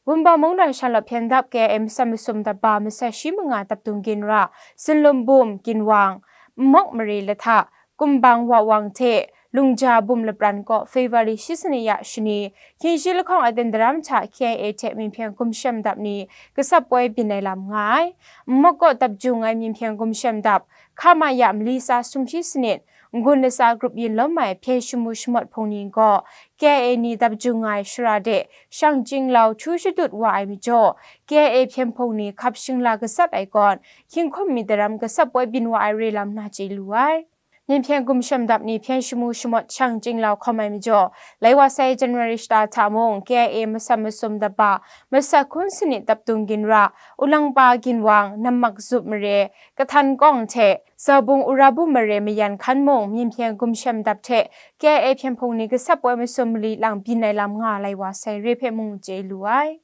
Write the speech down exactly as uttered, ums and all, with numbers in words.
Wunpawng mungdan sha lawt hpyen dap K I A masat masum dap ba masat shi manga dap dung ginra, Sinlum Bum, Ginwang, Nmawk Mare Lahta, Kumbang Wawang hte Lungja Bum lapran kaw February shi sanit ya shani, hkying shi lahkawng aten daram hta K I A hte Myinhpyen Gumshem dap ni gasat poi byin ai lam nga ai. Nmawk kaw dap jung ai Myinhpyen Gumshem dap, hka ma ya mali tsa sumshi sanit, n-gun latsa grup yin lawm ai hpyen shamu shamawt hpung ni gaw, K I A ni dap jung nga ai shara de, shang chyinglau htu shadut wa ai majaw, K I A hpyen hpung ni hkap shingla gasat ai kawn, hkying hkum mi daram gasat poi byin wa ai re lam na chye lu ai. Myinhpyen Gumshem dap ni hpyen shamu shamawt shang chyinglau hkawm ai majaw, lai wa sai January shata hta mung K I A masat masum dap ba, masat hkun sanit dap dung ginra, Ulangpa, Ginwang, Nammak Zup Mare, Kahtan Kawng hte Zabung Ura Bum Mare mayan hkan mung, Myinhpyen Gumshem dap hte K I A hpyen hpung ni gasat poi masum mali lang byin ai lam nga lai wa sai re hpe mung chye lu ai.